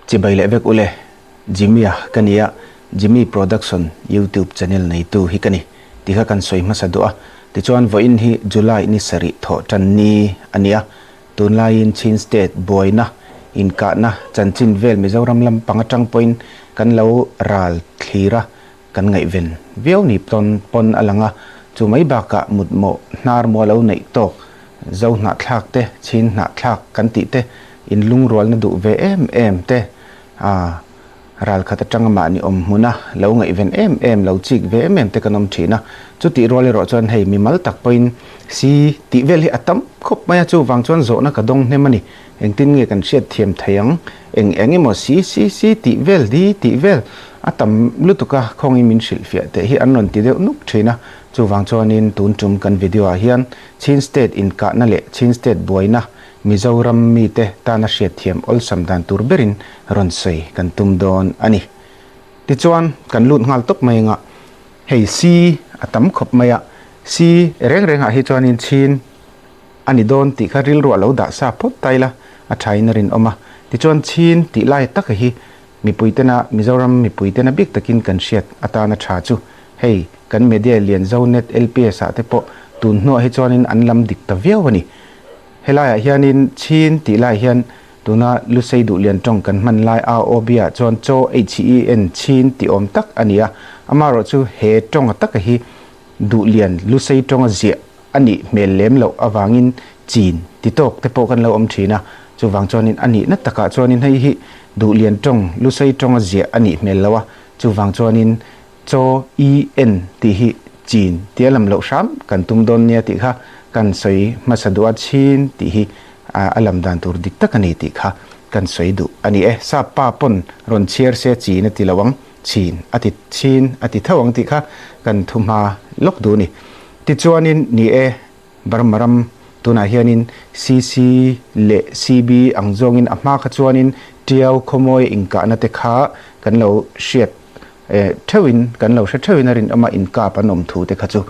Chibai leh vek ule, Jimmy-a ka ni a, Jimmy Production YouTube channel neitu hi ka ni tih kha kan sawi hmasa duh a. Tichuan vawiin hi July ni sarih thawh tan ni a ni a, tunlaiin Chin State buaina, inkahna, chanchin vel Mizoram lampang atang pawhin kan lo ral thlir a, kan ngaihven viau ni pawn pawn a lang a, chu mai bakah mutmawh hnar mual lo neih tawk zo hnahthlak te, chhin hnahthlak kan tih te, inlungrualna duh ve em em te, a ralkhat atanga mahni awm hmuna lo ngaihven em em, lo chik ve em em te kan awm thin a. Chutih rual erawh chuan hei mimal tak pawhin si tih vel hi a tam khawp mai a, chuvang chuan zawhna ka dawng hnem a ni. Engtin nge kan hriat thiam thei ang? Eng eng emaw si si si tih vel di tih vel a tam lutuk a, khawngin min hrilhfiah teh hi an rawn ti deuh nuk thin a. Chuvang chuanin tun tum kan video ah hian Chin State inkahna leh Chin State buaina Mizoram mite tana hriat thiam awlsam dan tur berin rawn sawi kan tum dawn a ni. Tichuan kan lut nghal tawp mai anga hei si a tam khawp mai a, si reng rengah hi chuanin Chin A ni dawn tih kha rilru a lo dah sa phawt ta ila, a thain a rinawm a. Tichuan chhin tih lai tak hi mipuitena, Mizoram mipuitena bik takin kan hriat atana tha chu hei kan media lian Zonet, LPS ah te pawh tun hnuah hi chuanin an lam dik ta viau a ni. Helaiah hianin chhin tih lai hian tuna Lusei Duhlian tawng kan hman lai AOB ah chuan chaw HEN chhin tih awm tak a ni a, amaherawhchu he tawng taka hi Duhlian Lusei tawnga ziah a nih hmel lem loh avangin chin ti tawk te pawh kan lo awm thin a, chuvang chuanin a nihna takah chuanin hei hi Duhlian tawng Lusei tawnga ziah a nih hmel lo a, chuvang chuanin chaw i en tih hi chin tia lam loh hram kan tum dawn nia tih kha kan sawi hmasa duh a, chin tih hi a lam dan tur dik tak a ni tih kha kan sawi duh a ni e. Sap pa pawn rawn chhiar se chin a ti lo ang, chin a ti chin a ti tho ang tih kha kan thu hma lawk duh a ni. Tichuanin, ni e, Burma ram tunah hianin CC leh CB ang zawngin a hma kha chuanin Tiau khawmawi inkahna te kha kan lo hriat theuhin, kan lo hre theuhin a rinawm a, inkap an awm thu te kha chu.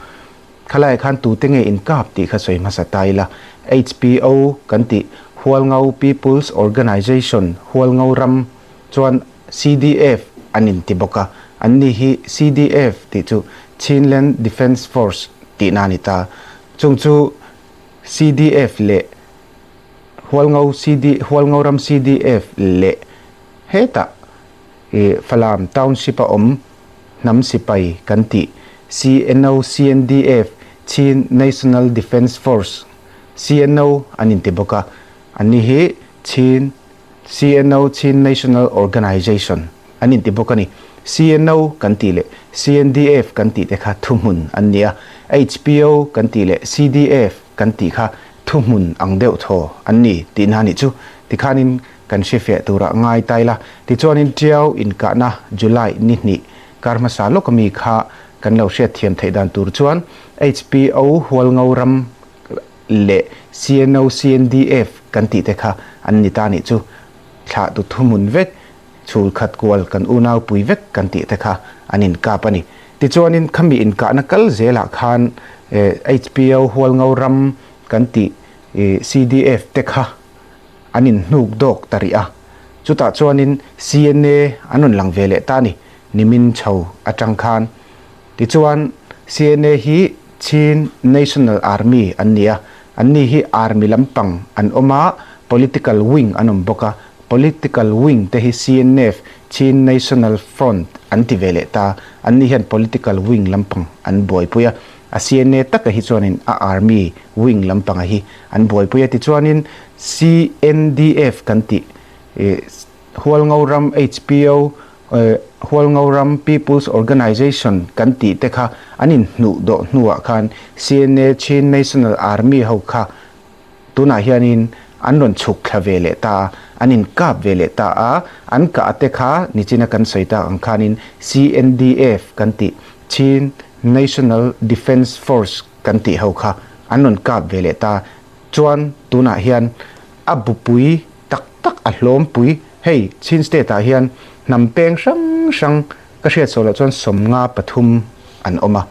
Khalaiah khan tute nge inkap tih kha sawi hmasa ta ila. HPO kan tih Hualngo People's Organization, Hualngo ram chuan CDF an inti bawk a, anni hi CDF tih chu Chinland Defence Force tihna a ni ta. Chung chu CDF leh Hualngo CD Hualngo ram CDF leh hetah ih Falam Township a awm hnam sipai kan tih CNO CNDF Chin National Defence Force CNO an inti bawk a, anni hi Chin CNO, Chin National Organization, an inti bawk a ni. CNO kan tih leh CNDF kan tih te kha thuhmun an ni a, HPO kan tih leh CDF kan tih kha thuhmun ang deuh thaw an ni tihna a nih chu. Tikhanin kan hrefiah turah ngai ta ila. Tichuanin Tiau inkahna July ni hnih kar hmasa lawk ami kha kan lo hriatthiam theih dan tur chuan HPO Hualngo ram leh CNO, CNDF kan tih te kha an ni ta nih chu. Thlah tu thuhmun vek, chhul khat kual kan unau pui vek kan tih te kha an inkap a ni. Tichuanin khami inkahna kal zelah khan HPO Hualngo ram kan tih CDF te kha an inhnuk dawk ta rih a. Chutah chuanin CNA an rawn lang ve leh ta a ni, nimin chho atang khan. Tichuan, CNA hi Chin National Army an ni a, anni hi Army lampang an awm a, Political Wing an awm bawk a, Political Wing te hi CNF, Chin National Front, an ti ve leh ta, anni hian Political Wing lampang an buaipui a, a CNA taka hi chuanin a Army Wing lampanga hi an buaipui a, tichuanin CNDF kan tih Hualngo ram HPO, Hualngo ram People's Organization kan tih te kha an inhnuh dawh hnuah khan CNA, Chin National Army, ho kha tunah hianin an rawn chhuk thla ve leh ta a, an inkap ve leh ta a, an kah te kha nichina kan sawi tak ang khanin CNDF kan tih, Chin National Defence Force kan tih ho kha an rawn kap ve leh ta. Chuan tunah hian a bupui tak tak a hlawmpui. Hei Chin State ah hian hnam peng hrang hrang ka hriat saw loh chuan 53 an awm a.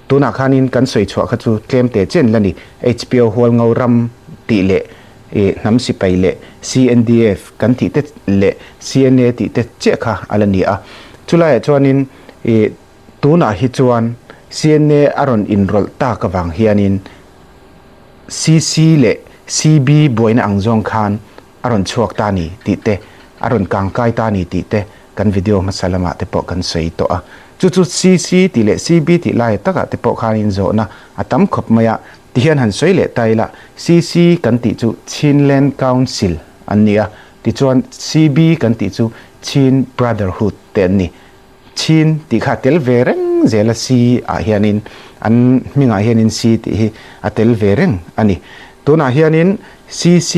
Tunah khanin kan sawi chhuah kha chu tlem te chen la ni. HPO Hualngo ram tih leh Ih hnam sipai leh CNDF kan tih te leh CNA tih te chiah kha a la ni a. Chulaiah chuanin ih tunah hi chuan CNA a rawn inrawlh tak avang hianin CC leh CB buaina ang zawng khan a rawn chhuak ta ni tih te, a rawn kangkai ta ni tih te kan video hmasa lamah te pawh kan sawi tawh a. Chu chu CC tih leh CB tih laia takah te pawh khanin zawhna a tam khawp mai a. Tihian han sawi leh ta ila, CC kan tih chu Chinland Council an ni a, tichuan CB kan tih chu Chin Brotherhood te an ni. Chin tih kha a tel ve reng zel a, C ah hianin an hmingah hianin C tih hi a tel ve reng a ni. Tunah hianin CC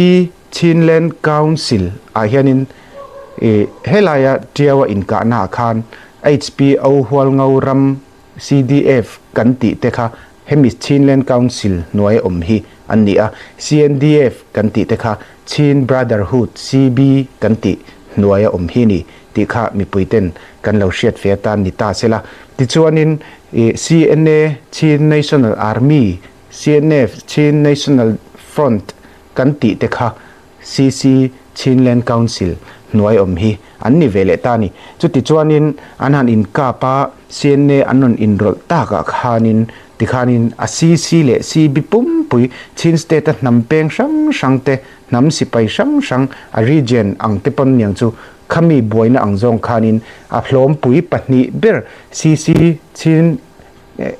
Chinland Council ah hianin ih helaia Tiaua inkahnaah khan HPO Hualngo ram CDF kan tih te kha hemi Chinland Council hnuai awm hi an ni a, CNDF kan tih te kha Chin Brotherhood, CB, kan tih hnuai a awm hi ni tih kha mipui ten kan lo hriat ve atan ni ta se la. Tichuanin CNA, Chin National Army, CNF, Chin National Front, kan tih te kha CC Chinland Council hnuai awm hi an ni ve leh ta a ni. Chuti chuanin an han inkap a, CNA an rawn inrawlh takah khanin tikhanin a CC leh CB pumpui Chin State a hnam peng hrang hrang te, hnam sipai hrang hrang a region ang te pawn niang chu khami buaina ang zawng khanin a hlawmpui pahnih ber CC Chin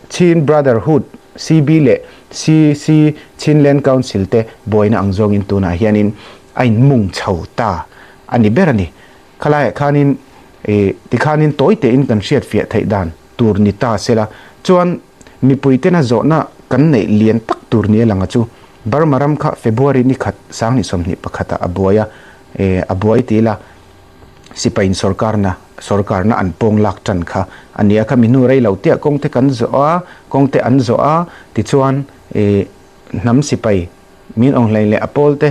Chin Brotherhood, CB, leh CC, Chinland Council, te buaina ang zawngin tunah hianin a inmung chho ta a ni ber a ni. Khalaiah khanin tikhanin tawi tein kan hriatfiah theih dan tur ni ta sela chuan mipuitena zawhna kan neih lian tak tur nia langa chu Burma ram kha February ni khat 2021 ah a buai a, a buai ti ila Sipaiin sorkarna sorkarna an pawng lak tan kha a nia kha mi hnu rei lo tiah kawngte kan zawh a, kawngte an zawh a, tichuan ih hnam sipai min awng hlei leh a pawlte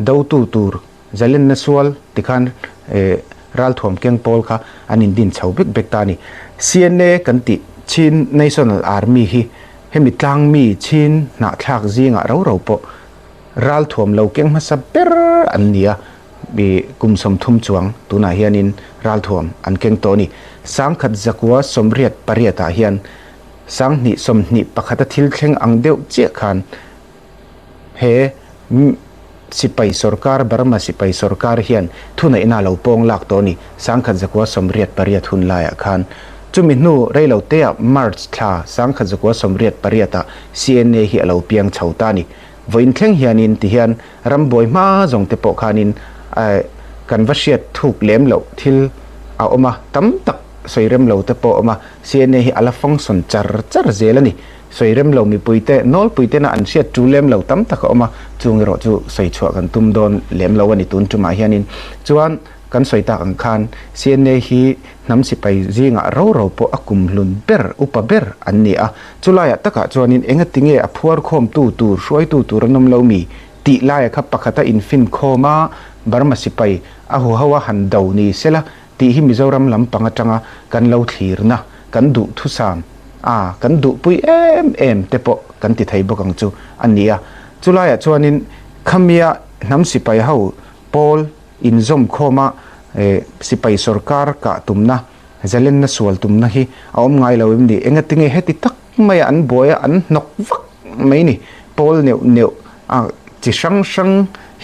dotu tur zalenna sual tikhan ih ralthuam keng pawl kha an indin chho bek bek ta a ni. CNA kan tih Chin National Army hi hemi tlangmi Chin hnahthlak zingah ro ro pawh ralthuam lo keng hmasa ber an ni a. I kum 30 chuang tunah hianin ralthuam an keng tawh a ni. 1988 ah hian 2021 a thil thleng ang deuh chiah khan he sipai sorkar, Burma sipai sorkar hian thuneihna a lo pawng lak tawh a ni. 1988 hun laiah khan chumi hnu reiloteah March thla 1988 ah CNA hi a lo piang chho ta a ni. Vawiin thleng hianin tihian Rambuai hma zawng te pawh khanin kan va hriat thuk lem loh thil a awm a, tam tak sawi rem lo te pawh a awm a, CNA hi a la function char char zel a ni. Sawi rem lo mipui te, nawlpui tena an hriat tu lem lo tam tak a awm a, chung erawh chu sawi chhuah kan tum dawn lem lo a ni tun tumah hianin. Chuan kan sawi tak ang khan CNA hi hnam sipai zingah ro ro pawh a kumhlun ber, upa ber an ni a, Chulaiah takah chuanin engatinge a phuarkhawmtu tur, hruaitu tur an awm lo mi? tih laia kha pakhata infinkhawm a, Burma sipai a huho a han do ni sela tih hi Mizoram lampang atanga kan lo thlirna, kan duhthusam a, kan duhpui em em te pawh kan ti thei bawk ang chu a ni a. Chulaiah chuanin khamia hnam sipai ho pawl inzawmkhawm a, sipai sorkar kah tumna, Zalenna sual tumna hi a awm ngai lo em ni? Engatinge heti tak maia an buai a, an hnawk vak mai ni? Pawl neuh neuh a chi hrang hrang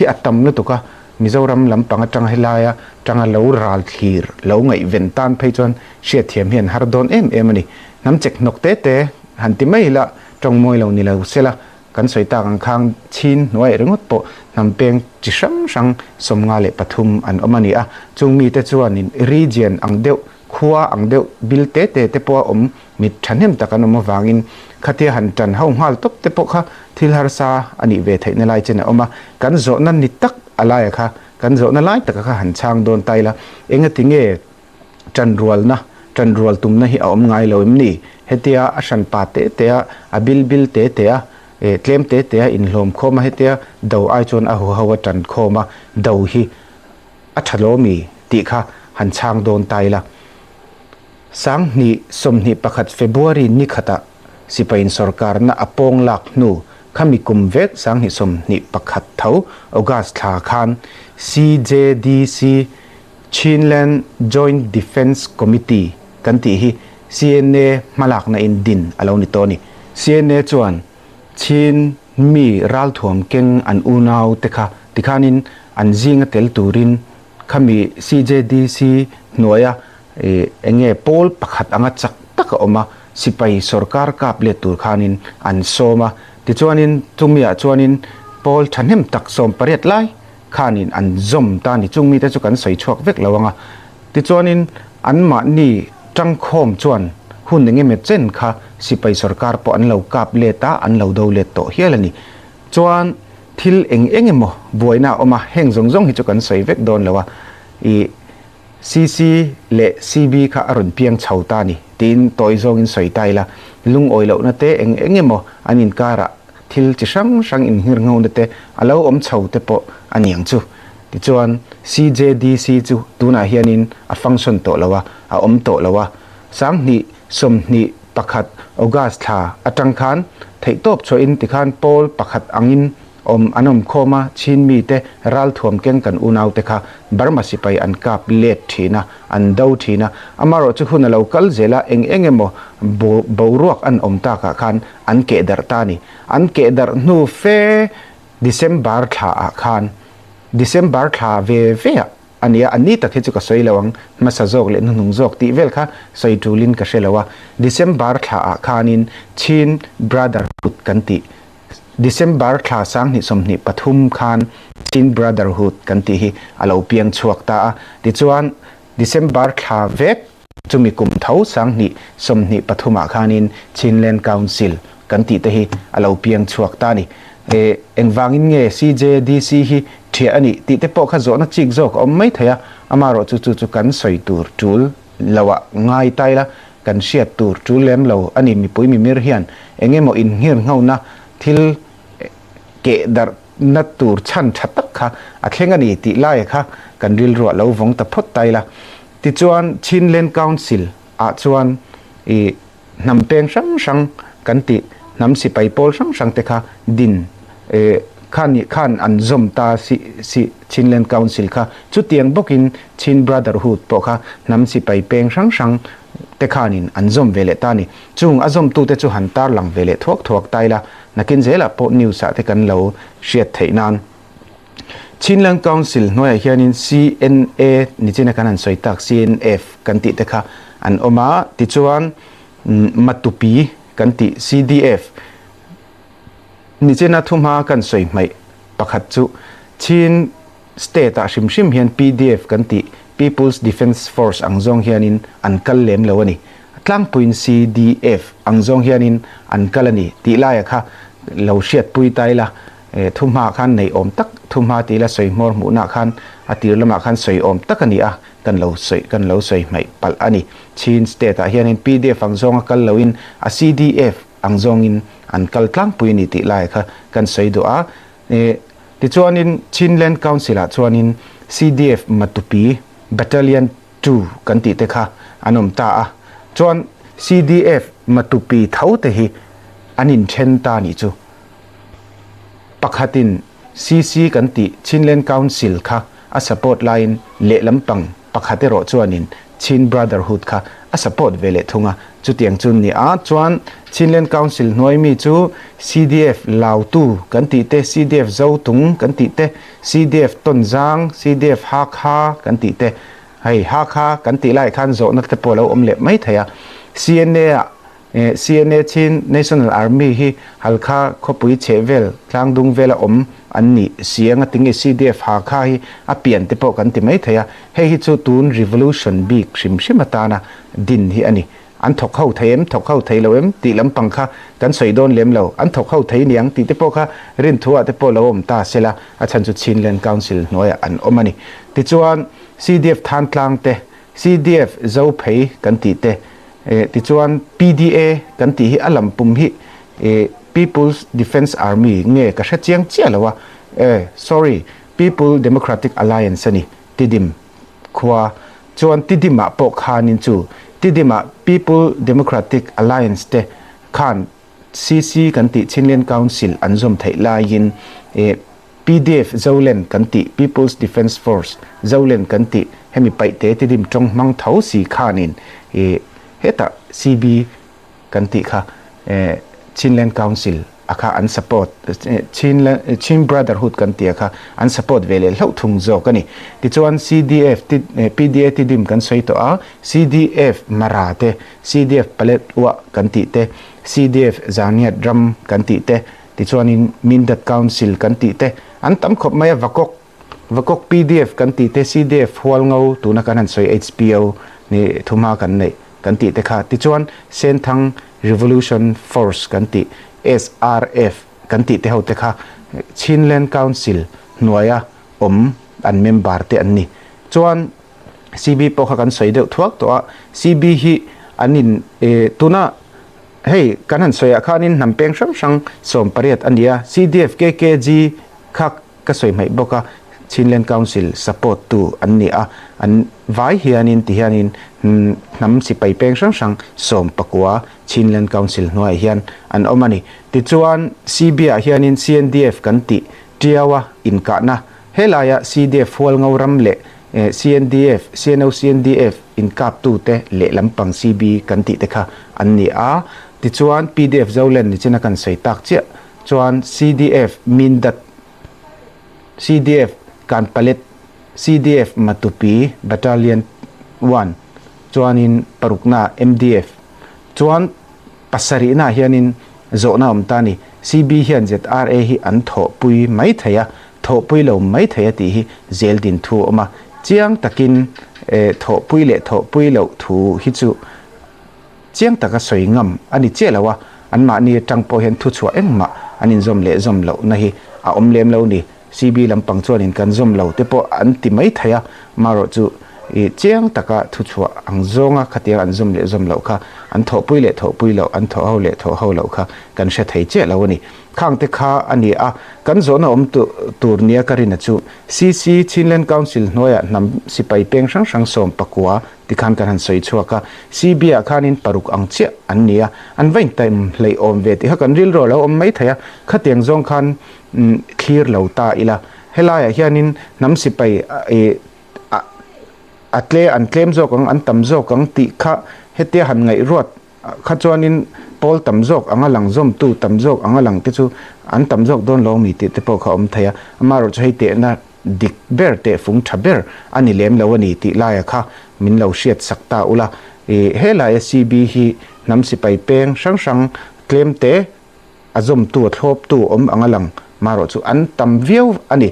hi a tam lutuk a, Mizoram lampang atanga helaia tanga lo ral thlir lo ngaihven tan phei chuan hriatthiam hi an har dawn em em a ni. Hnam chek hnawk te te han ti mai ila tawng mawi lo ni lo sela Kan sawi tak ang khang chhin hnuai ringawt pawh hnam peng chi hrang hrang 53 an awm a ni a. Chung mite chuanin region ang deuh, khua ang deuh, bil te te te pawha awm mit thahnem tak an awm avangin khatia han tan ho nghal tawp te pawh kha thil harsa a nih ve theihna lai chen a awm a. Kan zawhna ni tak a laia kha, kan zawhna lai taka kha han chhang dawn ta ila, engati nge Ṭanrualna, ṭanrual tumna hi a awm ngai lo em ni? Hetia a hranpa te te a, a bil bil te te a, eh tlem te te a inhlawm khawm a, hetia do ai chuan a huho a ṭan khawm a, do hi a ṭha lo mi tih kha han chhang dawn ta ila. 2021 February ni khatah sipaiin sorkarna a pawng lak hnu. Khami kum vek 2021 tho August thla khan CJDC, Chinland Joint Defence Committee, kan tih hi CNA hmalakna in din a lo ni tawh a ni. CNA chuan Chin mi ralthuam keng an unau te kha tikhanin an zinga tel turin khami CJDC hnuaia eng nge pawl pakhat anga chak tak a awm a, sipai sorkar kap let tur khanin an sawm a. Tichuanin chumi ah chuanin pawl thahnem tak 18 lai khanin an zawm ta a ni. Chung mite chu kan sawi chhuak vek lo ang a. Tichuanin anmahni tangkhawm chuan hun eng emaw chen kha sipai sorkar pawh an lo kap let a, an lo do let tawh hial a ni. Chuan thil eng eng emaw buaina a awm a, heng zawng zawng hi chu kan sawi vek dawn lo a. Ih CC leh CB kha a rawn piang chho ta a ni tiin tawi zawngin sawi ta ila, lungawi lohna te eng eng emaw an inkarah thil chi hrang hrang inngirnghona te a lo awm chho te pawh a ni ang chu. Tichuan, CJDC chu tunah hianin a function tawh lo a, a awm tawh lo a. 2021 August thla atang khan theihtawp chhuahin tikhan pawl pakhat angin awm an awm khawm a, Chin mite ralthuam keng kan unaute kha Burma sipai an kap let thin a, an do thin a. Amaherawhchu hun a lo kal zel a, eng eng emaw boruak an awm takah khan an keh darh ta a ni. An keh darh hnu fe December thla ah khan, December thla ve ve ah a nia, a ni tak hi chu ka sawi lo ang, hmasa zawk leh hnuhnung zawk tih vel kha sawi tulin ka hre lo a, December thla ah khanin Chin Brotherhood kan tih, December thla 2023 khan Chin Brotherhood kan tih hi a lo piang chhuak ta a, tichuan December thla vek Chumi kum tho 2023 ah khanin Chinland Council kan tih te hi a lo piang chhuak ta a ni. E, engvangin nge CJDC hi ṭhiah a nih tih te pawh kha zawhna chik zawk a awm mai thei a, amaherawh chu chu chu kan sawi tur ṭul lo ah ngai ta ila, kan hriat tur ṭul lem lo a ni. Mipui mimir hian eng emaw inngirnghona thil keh darh na tur chhan ṭha tak kha a thleng a ni tih laia kha kan rilruah lo vawng ta phawt ta ila. Tichuan Chinland Council ah chuan ih hnam peng hrang hrang kan tih hnam sipai pawl hrang hrang te kha din eh khan ih khan an zawm ta si si Chinland Council kha chutiang bawkin Chin Brotherhood pawh kha hnam sipai peng hrang hrang te khanin an zawm ve leh ta a ni. Chung a zawmtute chu han tarlang ve leh thuak thuak ta ila nakin zelah pawh news ah te kan lo hriat theih nan. Chinland Council hnuaiah hianin CNA nichina kan han sawi tak CNF kan tih te kha an awm a, tichuan Matupi kan tih CDF nichina thuhma kan sawi hmaih pakhat chu Chin State ah hrim hrim hian PDF kan tih People's Defence Force ang zawng hianin an kal lem lo a ni. Tlangpuiin CDF ang zawng hianin an kal a ni tih laia kha lo hriatpui ta ila. Thuhma khan nei awm tak, thuhma tih ila sawi hmawr hmuhna khan a tir lamah khan sawi awm tak a ni a, kan lo sawi kan lo sawi hmaih palh a ni. Chin state ah hianin pdf ang zawnga kal loin a CDF ang zawngin an kal tlangpui a ni tih lai kha kan sawi duh a. Tichuanin Chinland Council ah chuanin CDF Matupi Battalion ii kan tih te kha an awm ta a. Chuan CDF Matupi tho te hi an inthen ta a nih chu. Pakhatin CC kan tih Chinland Council kha a support laiin lehlam pang pakhat erawh chuanin Chin Brotherhood kha a support ve leh thung a. Chutiang chu ni a, chuan Chinland Council hnuai mi chu CDF Lautu kan tih te, CDF Zotung kan tih te, CDF Tonzang, CDF Hakha kan tih te, hei Hakha kan tih laiah khan zawhna te pawh a lo awm leh mai thei a. CNA ah CNA Chin National Army hi Halkha khawpui chheh vel tlangdung vela awm an nih si anga tinge CDF Hakha hi a pian te pawh kan ti mai thei a, hei hi chu tun revolution bik hrim hrim atana din hi a ni. An thawk ho thei em, thawk ho thei lo em tih lampang kha kan sawi dawn lem lo, an thawk ho thei niang tih te pawh kha rinthuah te pawh lo awm ta sela a chhan chu Chinland Council hnuaiah an awm a ni. Tichuan CDF Thantlang te, CDF Zophei kan tih te, Tichuan PDA kan tih hi a lam pum hi People's Defence Army nge ka hre chiang chiah lo a, eh sorry People Democratic Alliance a ni, Tidim khua chuan Tidim ah pawh khanin chu Tidim ah People Democratic Alliance te khan. CC kan tih Chinland Council an zawm theih laiin pdf Zoland kan tih People's Defence Force Zoland kan tih hemi paihte tidim tawng hmang tho si khanin hetah CB kan tih kha Chinland Council a kha an support Chinland Chin Brotherhood kan tih a kha an support ve leh hlauh thung zawk a ni. Tichuan CDF ti PDA tidim kan sawi tawh a, CDF Mara te, CDF Paletwa kan tih te, CDF Zaniat ram kan tih te, tichuanin Mindat Council kan tih te an tam khawp mai a, Vakok Vakok pdf kan tih te, CDF Hualngo tuna kan han sawi HPO ni thuma kan neih kan tih te kha, tichuan Senthang Revolution Force kan tih SRF kan tih te ho te kha Chinland Council hnuaia awm an member te an ni. Chuan CB pawh kha kan sawi deuh thuak tawh a, CB hi an in tuna hei kan han sawiah khanin hnam peng hrang hrang 18 a ni a, CDF KKG kha Ka sawi hmaih bawk a, Chinland Council support tu an ni a, an vai hianin ti hianin hnam sipai peng hrang hrang 19 Chinland Council hnuaiah hian an awm a ni. Tichuan CB ah hianin CNDF kan tih Tiaua inkahna helaia CDF Hualngo ram leh CNDF, CNO-CNDF inkaptute leh lampang CB kan tih te kha an ni a. Tichuan pdf Zoland nichina kan sawi tak chiah Chuan CDF Mindat, CDF Kanpalet, CDF Matupi Battalion One, chuanin parukna MDF. Chuan pasarihna hianin zawhna awm ta ni. CB hian ZRA hi an thawhpui mai thei a, thawhpui lo mai thei a tih hi zel din thu a awm a. Chiang takin thawhpui leh thawhpui loh thu hi chu Chiang taka sawi ngam a ni chiah lo a, anmahni atang pawh hian thuchhuah engmah an inzawm leh zawm lohna hi a awm lem lo ni. CB lampang chuanin kan zawm lo te pawh an ti mai thei a, marawh chu i chiang taka thuchhuah ang zawnga khatiang an zawm leh zawm loh kha an thawhpui leh thawhpui loh, an thawh ho leh thawh ho loh kha kan hre thei chiah lo a ni. Khang te kha a ni a, kan zawhna awm tur nia ka rin a chu CC Chinland Council hnuaiah hnam sipai peng hrang hrang 19 Tikhan kan han sawi chhuak a, CB ah khanin paruk ang chiah an ni a, an va intaim hleih awm ve tih kha kan rilru a lo awm mai thei a, khatiang zawng khan thlir lo ta ila, helaiah hianin hnam sipai a a tle an tlem zawk ang, an tam zawk ang tih kha hetia han ngaihruat kha chuanin pawl tam zawk anga lang zawmtu tam zawk anga lang te chu an tam zawk dawn lo mi tih te pawh kha awm thei a, amaherawhchu hei tehna dik ber teh fung tha ber a ni lem lo a ni tih laia kha min lo hriat sak ta ula. Ih helaia CB hi hnam sipai peng hrang hrang tlem te a zawmtu a thlawptu awm ang a lang marawh chu an tam viau a ni.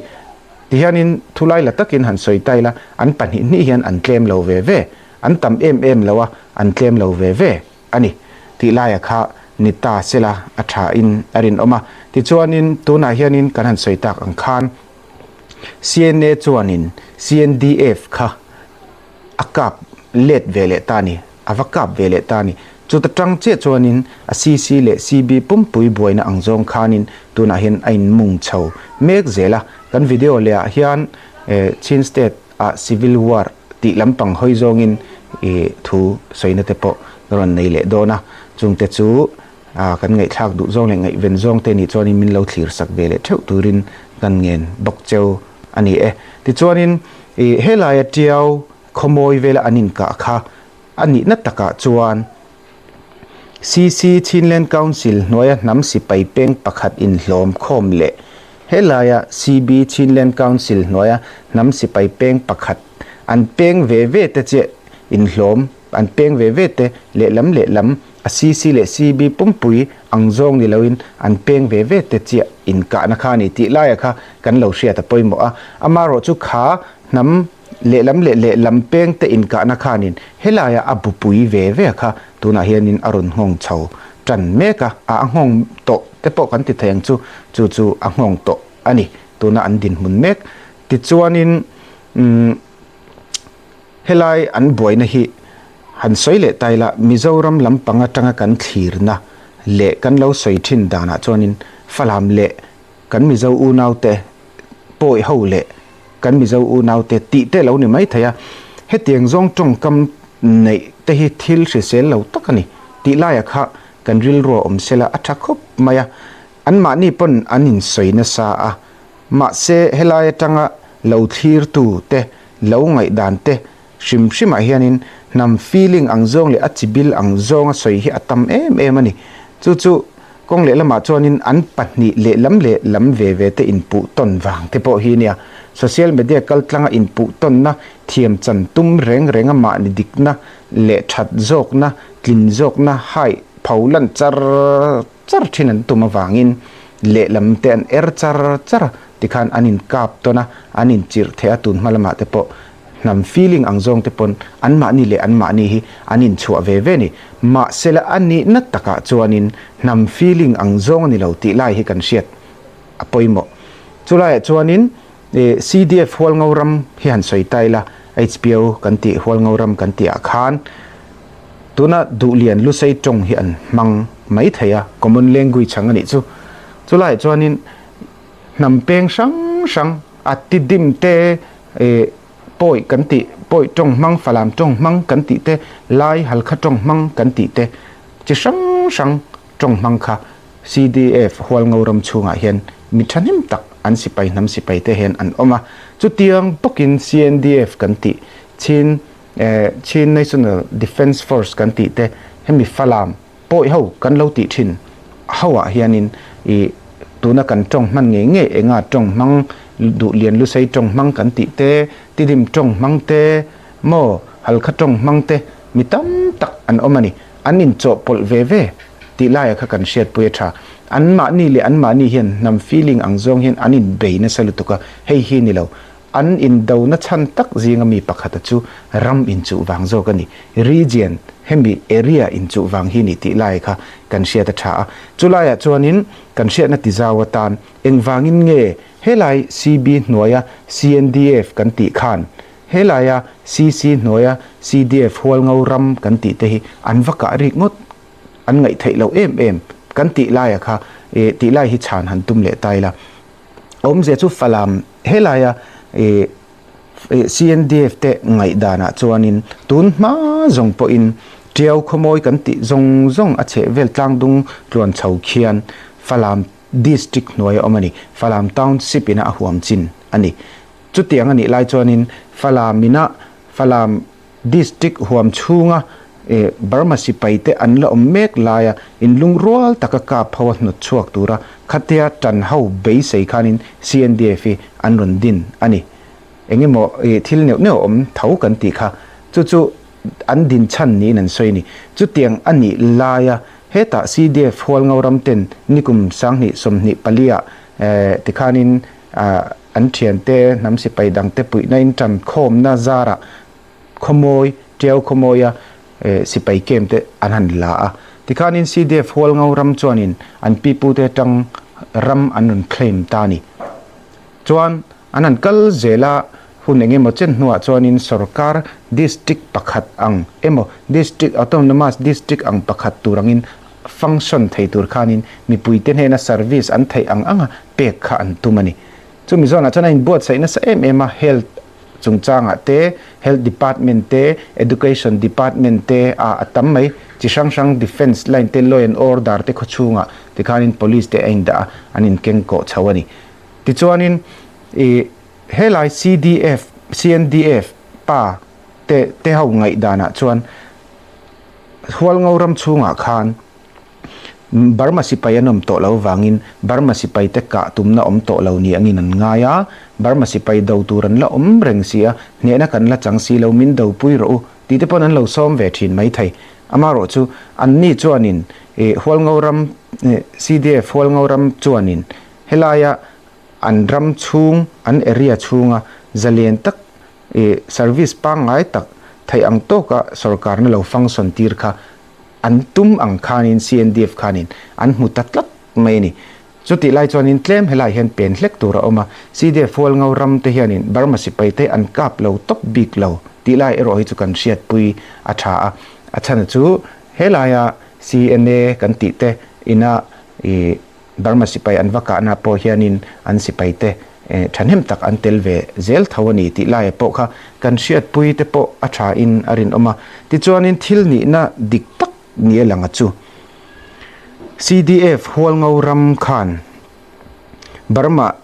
Tihianin thulai la takin han sawi ta ila an pahnih hnih hian an tlem lo ve ve, an tam em em lo a an tlem lo ve ve a ni tih laia kha ni ta sela a tha in a rinawm a. Tichuanin tunah hianin kan han sawi tak ang khan CNA chuanin CNDF kha a kap let ve leh ta a ni, a va kap ve leh ta a ni. Chuta tang chiah chuanin a CC leh CB pumpui buaina ang zawng khanin tunah hian a inmung chho mek zel a. Kan video leh ah hian Chin State ah Civil War tih lampang hawi zawngin thu sawina te pawh ka rawn nei leh dawn a, chungte chu A, kan ngaihthlak duh zawng leh ngaihven zawng te nih chuanin min lo thlir sak ve leh theuh turin kan ngen bawk cheu a ni e. Tichuanin i helaia Tiau khawmawi vela an inkah kha a nihna takah chuan CC Chinland Council hnuaia hnam sipai peng pakhat inhlawm khawm leh helaia CB Chinland Council hnuaia hnam sipai peng pakhat an peng ve ve te chiah inhlawm an peng ve ve te lehlam lehlam A CC leh CB pumpui ang zawng ni loin an peng ve ve te chiah inkahna kha a ni tih laia kha kan lo hriat a pawimawh a. Amaherawh chu kha hnam lehlam leh lehlam peng te inkahna khanin helaia a bupui ve ve kha tunah hianin a rawn nghawng chho tan mek a, a a nghawng tawh te pawh kan ti thei ang chu, chu chu a nghawng tawh a ni tuna an dinhmun mek. Tichuanin umm. Helai an buaina hi han sawi leh ta ila, Mizoram lampang atanga kan thlirna leh kan lo sawi thin danah chuanin Falam leh kan Mizo unaute pawi ho leh kan Mizo unaute tih te lo ni mai thei a, hetiang zawng tawngkam neih te hi thil hrisel lo tak a ni tih laiah kha. kan rilru a awm sela a tha khawp mai a. Anmahni pawn an insawi nasa a, mahse helai atanga lo thlirtu te lo ngaihdan te hrim hrimah hianin hnam feeling ang zawng leh a chibil ang zawnga sawi hi a tam em em a ni. Chu chu kawng lehlamah chuanin an pahnih lehlam lehlam ve ve te inpuh tawn vang te pawh hi a nia. Social media kaltlanga inpuh tawnna thiam chan tum reng renga mahni dikna leh that zawkna, tlin zawkna haih pho lan char char thin an tum avangin lehlam te an er char char a, tikhan an inkap tawn a, an inchirh theh a, tun hma lamah te pawh hnam feeling ang zawng te pawn anmahni leh anmahni hi an inchhuah ve ve a ni. Mahsela a nihna takah chuanin hnam feeling ang zawng a ni lo tih lai hi kan hriat a pawimawh. Chulaiah chuanin CDF Hualngo ram hi han sawi ta ila, HPO kan tih Hualngo ram kan tihah khan tuna Duhlian Lusei tawng hi an hmang mai thei a, common language ang a nih chu. Chulaiah chuanin hnam peng hrang hrang a tidim te, Pawi kan tih, pawi tawng hmang, Falam tawng hmang kan tih te, Lai Halkha tawng hmang kan tih te, chi hrang hrang tawng hmang kha CDF Hualngo ram chhungah hian mi thahnem tak an sipai hnam sipai te hian an awm a. Chutiang bawkin CNDF kan tih, Chin Chin National Defence Force kan tih te, hemi Falam Pawi ho kan lo tih thin ho ah hianin i tuna kan tawng hman ngei ngei enga tawng hmang duh lian lusei tawng hmang kan tih te, tidim tawng hmang te maw halkha tawng hmang te mi tam tak an awm a ni. An inchawhpawlh ve ve tih laia kha kan hriatpui a tha. Anmahni leh anmahni hian hnam feeling ang zawng hian an inbei nasa lutuk a, hei hi ni lo. An indona chhan tak zinga mi pakhata chu ram inchuh vang zawk a ni. Region, hemi area inchuh vang hi ni tih lai kha kan hriat a tha a. Chulaiah chuanin kan hriatna tizau atan engvangin nge helai CB hnuaia CNDF kan tih khan helaia CC hnuaia CDF Hualngo ram kan tih te hi an va kah rik ngawt an ngaih theih loh em em kan tih laia kha tih lai hi chhan han tum leh ta ila. Awmzia chu Falam helaia CNDF te ngaihdanah chuanin tun hma zawng pawhin Tiau khawmawi kan tih zawng zawng a chheh vel tlangdung tluan chho khian Falam District hnuai a awm a ni. Falam Township ina a huam chin a ni. Chutiang a nih lai chuanin Falam ina Falam District huam chhunga Burma sipai te an la awm mek laia inlungrual taka kap ho a hnawt chhuak tura khatia tan ho beisei khanin CNDF hi an rawn din a ni. Engemaw thil neuh neuh a awm tho kan tih kha chu chu an din chhan niin an sawi a ni. Chutiang a nih laia hetah CDF Hualngo ram ten nikum 20 24 ah tikhanin an thiante hnam sipai dangte puihna in tan khawmna zarah Khawmawi, Tiau Khawmawia sipai camp te an han la a. Tikhanin CDF Hualngo ram chuanin an pipute atang ram an rawn claim ta a ni. Chuan an han kal zel a, hun eng emaw chen hnuah chuanin sorkar district pakhat ang emaw district autonomous district ang pakhat tur angin function thei tur khanin mipuite hnena service an theih ang anga pek kha an tum a ni. Chumi zawnah chuan a inbuatsaih nasa em em a, health chungchangah te, Health Department te, Education Department te ah a tam mai, chi hrang hrang Defence line te, Law and Order te khawchhungah tikhanin Police te a indah a, an inkengkawh chho a ni. Tichuanin ih helai CDF, CNDF pa te te ho ngaihdanah chuan Hualngo ram chhungah khan, Burma sipai an awm tawh lo vangin Burma sipai te kah tumna awm tawh lo ni angin an ngai a, Burma sipai do tur an la awm reng si a, hnehna kan la chang si lo, min do pui rawh u tih te pawn an lo sawm ve thin mai thei. Amaherawhchu anni chuanin Hualngo ram, CDF Hualngo ram chuanin helaia an ram chhung, an area chhunga zalen tak service pangngai tak theih ang tawka sorkarna lo function tir kha An tum ang khanin CNDF khanin an hmu ta tlat mai a ni. Chutih lai chuanin tlem helai hian pen hlek tur a awm a, CDF Hualngo ram te hianin Burma sipai te an kap lo tawp bik lo tih lai erawh hi chu kan hriatpui a tha a. A chhan chu helaia CNA kan tih te ina ih Burma sipai an va kahna pawh hianin an sipaite thahnem tak an tel ve zel tho a ni tih laia pawh kha kan hriatpui te pawh a thain a rinawm a. Tichuanin thil nihna dik tak ni a lang a chu. CDF Hualngo ram khan Burma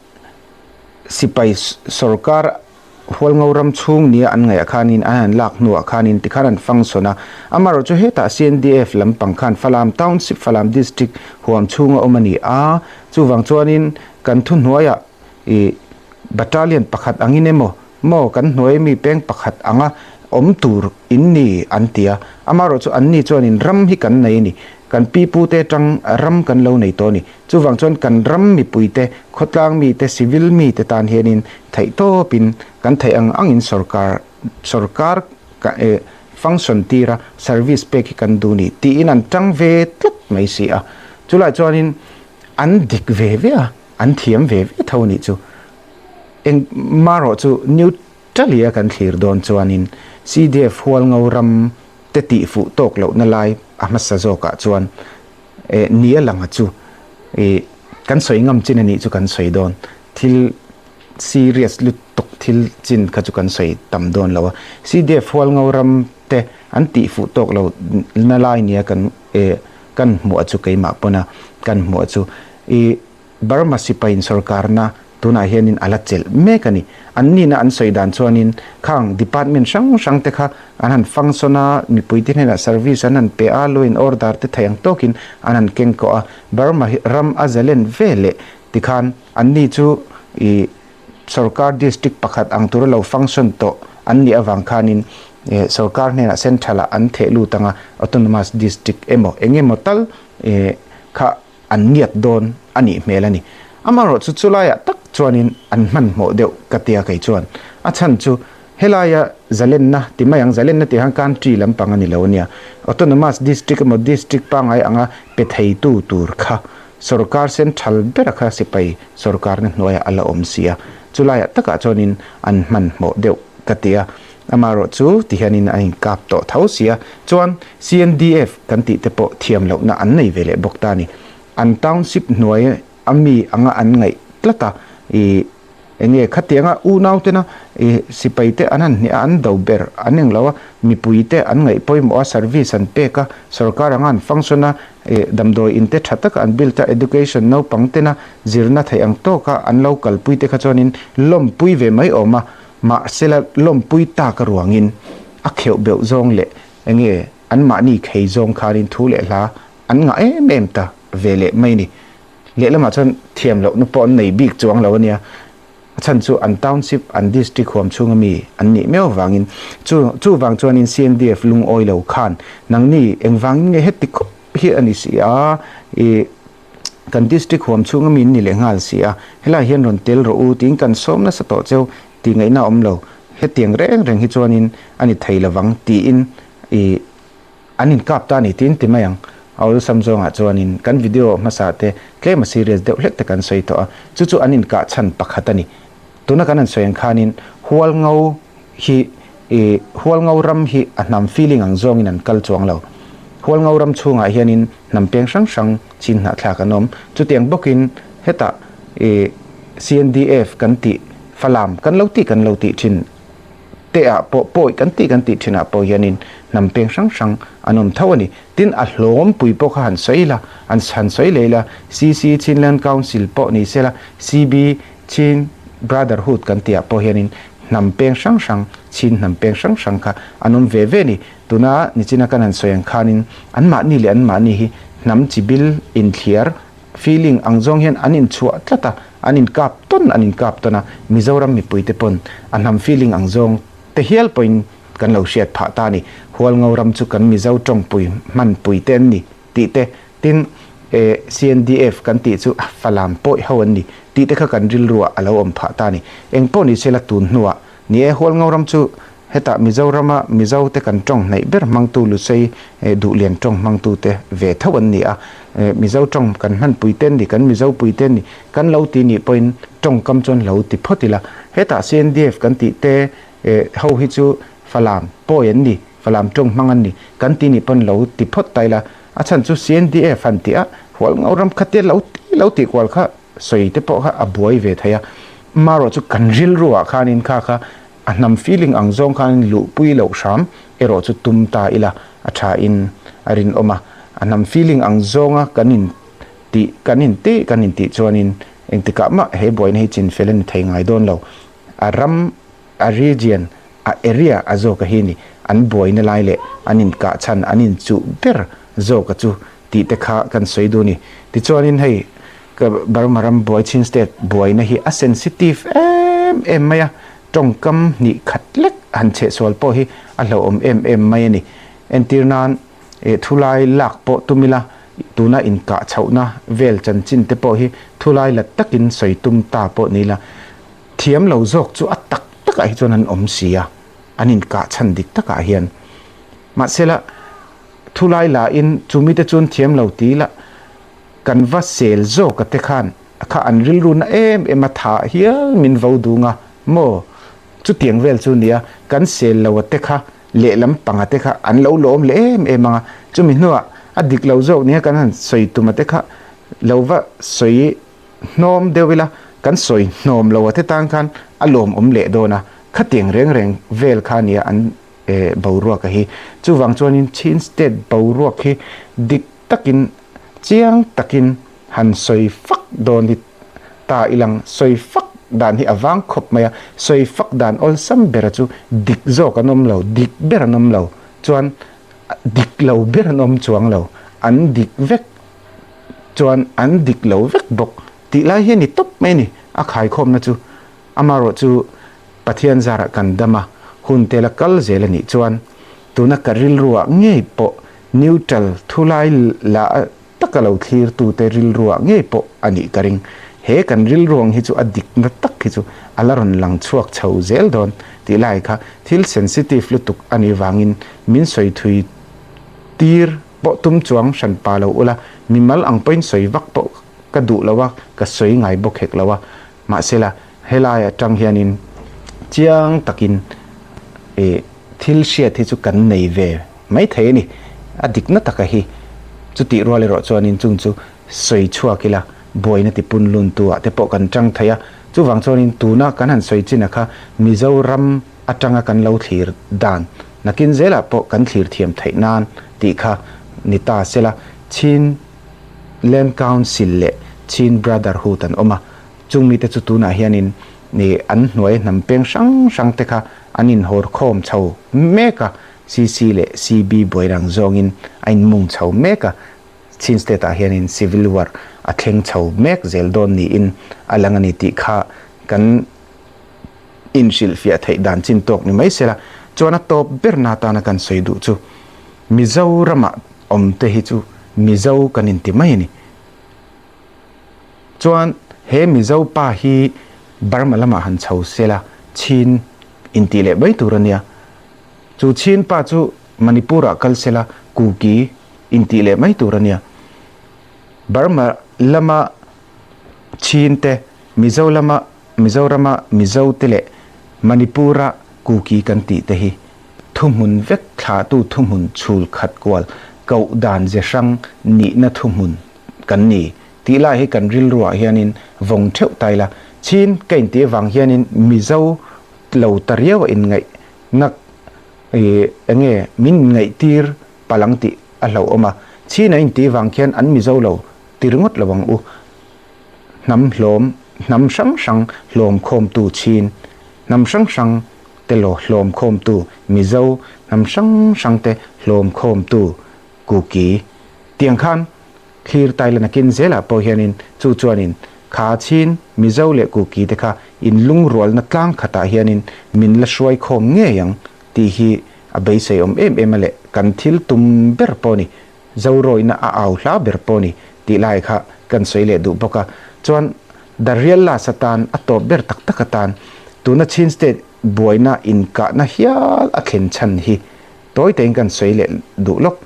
sipai sorkar Hualngo ram chhung nia an ngaih ah khanin an han lak hnuah khanin tikhan an function a. Amaherawh chu hetah CNDF lampang khan Falam Township, Falam District huam chhunga awm a ni a. Chuvang chuanin kan thuhnuaiah ih battalion pakhat angin emaw maw kan hnuai mi peng pakhat anga awm tur in ni an ti a. Amaherawh chu anni chuanin ram hi kan nei a ni. Kan pi pute atang ram kan lo nei tawh a ni. Chuvang chuan kan ram mipuite, khawtlang mite, civil mite tan hianin theihtawpin kan theih ang angin sorkar sorkar function tira service pek hi kan duh ni tiin an tang ve tlat mai si a. Chulai chuanin an dik ve ve a, an thiam ve ve tho nih chu. Eng marawh chu neutralia kan thlir dawn chuanin CDF Hualngo ram te tihfuh tawk lohna lai a hmasa zawkah chuan Eh, ni a lang a chu. Eh, kan sawi ngam chin a nih chu kan sawi dawn. Thil serious lutuk thil chin kha chu kan sawi tam dawn lo a. CDF Hualngo ram te an tih fuh tawk lo na lai nia kan eh kan hmuh a chu keimah pawn a kan hmuh a chu. Ih Burma sipain sorkarna tunah hianin a la chelh mek a ni. An nihna an sawi dan chuanin khang department hrang hrang te kha an han function a, mipuite hnenah service an han pe a, law and order te thei ang tawkin an han keng kawh a. Burma hi ram a zalen ve leh tikhan anni chu ih sorkar district pakhat ang tura lo function tawh an nih avang khanin sorkar hnenah central ah an theh lut anga autonomous district emaw eng emaw tal ih kha an ngiat dawn a nih hmel a ni. Amaherawh chu chulaiah tak chuanin an hmanhmawh deuh ka tia kei chuan. A chhan chu helaia zalenna ti mai ang, zalenna tih khan country lampang a ni lo a nia. Autonomous district emaw district pangngai anga pe theitu tur kha sorkar central bera kha sipai sorkarna hnuaiah a la awm si a. Chulaiah takah chuanin an hmanhmawh deuh ka ti a. Amaherawh chu ti hianin a inkap tawh tho si a, chuan CNDF kan tih te pawh thiam lohna an nei ve leh bawk ta a ni. An township hnuai a mi anga an ngaih tlat a, ih eng nge khatianga unau tena ih sipai te an han hniah a, an do ber an eng lo a, mipui te an ngaih pawimawh a, service an pek a, sorkar anga an function a, ih damdawi in te tha taka an build a, education naupang tena zirna theih ang tawka an lo kalpui te kha chuanin lawmpui ve mai awm a, Mahsela lawmpui tak ruangin a kheuh beuh zawng leh enge anmahni khei zawng khanin thu leh hla an ngah em em ta ve leh mai ni. Lehlamah chuan thiam lohna pawh an nei bik chuang lo a nia. A chhan chu an township, an district huam chhunga mi an nih miau vangin chu chuvang chuanin CNDF lungawi lo khan nangni engvangin nge heti khawp hi a ni si a i Kan district huam chhunga mi an ni leh nghal si a, helai hian rawn tel rawh u tiin kan sawm nasa tawh cheu tih ngaihna a awm lo. Hetiang reng reng hi chuanin a ni thei lovang tiin i an inkap ta a ni tiin ti mai ang. A awlsam zawngah chuanin kan video hmasa te tlem a serious deuh hlek te kan sawi tawh a, chu chu an inkah chhan pakhat a ni. Tuna kan han sawi ang khanin Hualngo hi i Hualngo ram hi a hnam feeling ang zawngin an kal chuang lo. Hualngo ram chhungah hianin hnam peng hrang hrang chin hnahthlak an awm. Chutiang bawkin hetah i CNDF kan tih Falam kan lo tih kan lo tih thin te ah pawh pawi kan tih kan tih thin ah pawh hianin hnam peng hrang hrang an awm tho a ni. Tin a hlawm pui pawh kha han sawi ila, an han sawi leh ila CC Chinland Council pawh ni sela CB Chin Brotherhood kan tih ah pawh hianin hnam peng hrang hrang, Chin hnam peng hrang hrang kha an awm ve ve a ni. Tuna nichina kan han sawi ang khanin anmahni leh anmahni hi hnam chibil inthliar, feeling, ang zawng hian an inchhuah tlat a, an inkap tawn an inkap tawn a, Mizoram mipuite pawn a hnam feeling ang zawng te hial pawhin kan lo hriat phah ta a ni. Hualngo ram chu kan Mizo tawngpui hmanpui te an ni tih te, tin eh CNDF kan tih chu Falam pawih ho an ni tih te kha kan rilruah a lo awm phah ta a ni. Engpawh ni sela tun hnuah ni e Hualngo ram chu Hetah Mizorama Mizote kan tawng hnaih ber hmangtu Lusei Duhlian tawng hmangtute ve tho an ni a. Mizo tawng kan hmanpui te an ni, kan Mizo pui te an ni, kan lo ti nih pawhin tawngkam chuan lo ti phawt ila. Hetah CNDF kan tih te ho hi chu Falam pawi an ni, Falam tawng hmang an ni kan ti nih pawn lo ti phawt ta ila. A chhan chu CNDF han tih a, Hualngo ram khatia lo ti lo tih kual kha sawi te pawh kha a buai ve thei a. Marawh chu kan rilruah khanin kha kha A hnam feeling ang zawng khan luhpui loh hram erawh chu tum ta ila a tha in a rinawm a. A hnam feeling ang zawnga kan in Tih kan intih kan intih chuanin engtikah mah he buaina hi chinfel a ni thei ngai dawn lo. A ram, a region, a area a zawka hi ni an buaina lai leh an inkah chhan an inchuh ber zawka chu tih te kha kan sawi duh a ni. Tichuanin hei ka Burma ram buai Chin State buaina hi a sensitive em em mai a, tawngkam hnih khat lek han chhehsual pawh hi a hlauhawm em em mai a ni. Entir nan eh thulai lak pawh tum ila tuna inkah chhohna vel chanchin te pawh hi thulai la takin sawi tum ta pawh ni ila thiam lo zawk chu a tak takah hi chuan an awm si a, an inkah chhan dik takah hian. Mahsela thulai la in chumi te chuan thiam lo ti ila kan va sel zawk a te khan kha an rilru na em em a thah hial min vo dung a maw chutiang vel chu nia kan sel lo a te kha lehlam panga te kha an lo lawm leh em em ang a, chumi hnuah a dik lo zawk nia kan han sawi tum a te kha lo va sawi hnawm deuh ila, kan sawi hnawm lo a te tan khan a lawmawm leh dawn a, khatiang reng reng vel kha nia an boruak a hi. Chuvang chuanin Chin State boruak hi dik takin chiang takin han sawi fak dawn hi ta ilang sawi fak dan hi a vang khawp mai a, sawi fak dan awlsam bera chu dik zawk an awm lo, dik ber an awm lo, chuan dik lo ber an awm chuang lo, an dik vek chuan an dik lo vek bawk tih lai hi a ni tawp mai a ni, a khaikhawmna chu amaherawh chu Pathian zarah kan dam a, hun te la kal zel a nih chuan tuna ka rilruah ngei pawh neutral thulai la taka lo thlirtute rilruah ngei pawh a nih ka ring. He kan rilruang hi chu a dikna tak hi chu a la rawn lang chhuak chho zel dawn tih lai kha thil sensitive lutuk a nih vangin min sawi thui tir pawh tum chuang hran pa lo ula, mimal ang pawhin sawi vak pawh ka duh lo a, ka sawi ngai bawk hek lo a. Mahsela helai atang hianin chiang takin ih thil hriat hi chu kan nei ve mai thei a ni. A dikna taka hi chutih rual erawh chuanin chung chu sawi chhuak ila buaina ti pun lun tu ah te pawh kan tang thei a. Chuvang chuanin tuna kan han sawi chin a kha Mizoram atanga kan lo thlir dan nakin zelah pawh kan thlir thiam theih nan tih kha ni ta sela Chin Land Council leh Chin Brotherhood an awm a, chung mite chu tunah hianin nih an hnuai hnam peng hrang hrang te kha an inhawr khawm chho mek a, CC leh CB buairang zawngin a inmung chho mek a, Chin State ah hianin Civil War a thleng chho mek zel dawn niin a lang a ni tih kha kan inhrilhfiah theih dan chin tawk ni mai sela, chuan a tawp berna atana kan sawi duh chu Mizoramah awm te hi chu Mizo kan inti mai a ni. Chuan he Mizo pa hi Burma lamah han chho sela Chin intih leh mai tur a nia. Chu Chin pa chu Manipur-ah kal sela Kuki intih leh mai tur a nia. Burma lama Chin te, Mizo lama Mizorama Mizo te leh Manipur-a Kuki kan tih te hi thuhmun vek thlahtu thuhmun chhul khat kual koh dan ze hrang nihna thuhmun kan ni tih lai hi kan rilruah hianin vawng theuh ta ila, Chin ka intih avang hianin Mizo lo ta riau a inngaihna ih enge min inngaihtir palh ang tih a hlauhawm a, Chin a intih avang khian an Mizo lo ti ringawt lo ang u. Hnam hlawm, hnam hrang hrang hlawm khawmtu Chin, hnam hrang hrang te lo hlawm khawmtu Mizo, hnam hrang hrang te hlawm khawmtu Kuki. Tiang khan thlir tai la nakin zelah pawh hianin chu chuanin kha Chin, Mizo leh Kuki te kha inlungrualna tlang khatah hianin min la hruai khawm ngei ang tih hi a beisei awm em em a leh kan thil tum ber pawh a ni. Zorawina a au hla ber pawh ni tih lai kha kan sawi leh duh bawk a. Chuan The Real Last atan a tawp ber tak tak atan tuna Chin State buaina inkahna hial a thlen chhan hi tawi tein kan sawi leh duh lawk.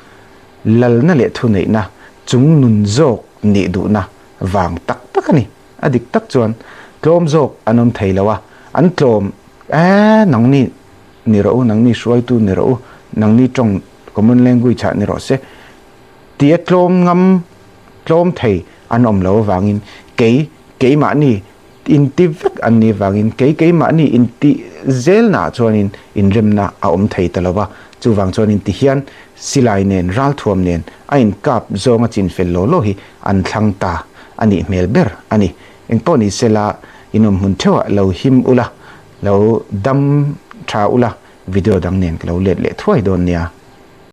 Lalna leh thuneihna chung nun zawk nih duhna vang tak tak a ni. A dik tak chuan tlawm zawk an awm thei lo a, an tlawm e nangni ni rawh u, nangni hruaitu ni rawh u, nangni tawng common language ah ni rawh se tia tlawm ngam tlawm thei an awm lo avangin kei keimahni inti vek an nih avangin kei keimahni inti zelnaah chuanin inremna a awm thei ta lo va. Chuvang chuanin tihian silai nen ralthuam nen a inkap zawnga chinfel law law hi an thlang ta a nih hmel ber a ni. Engpawh ni sela inawm hmun theuhah lo him ula, lo dam tha ula, video dang nen ka lo let leh thuai dawn nia.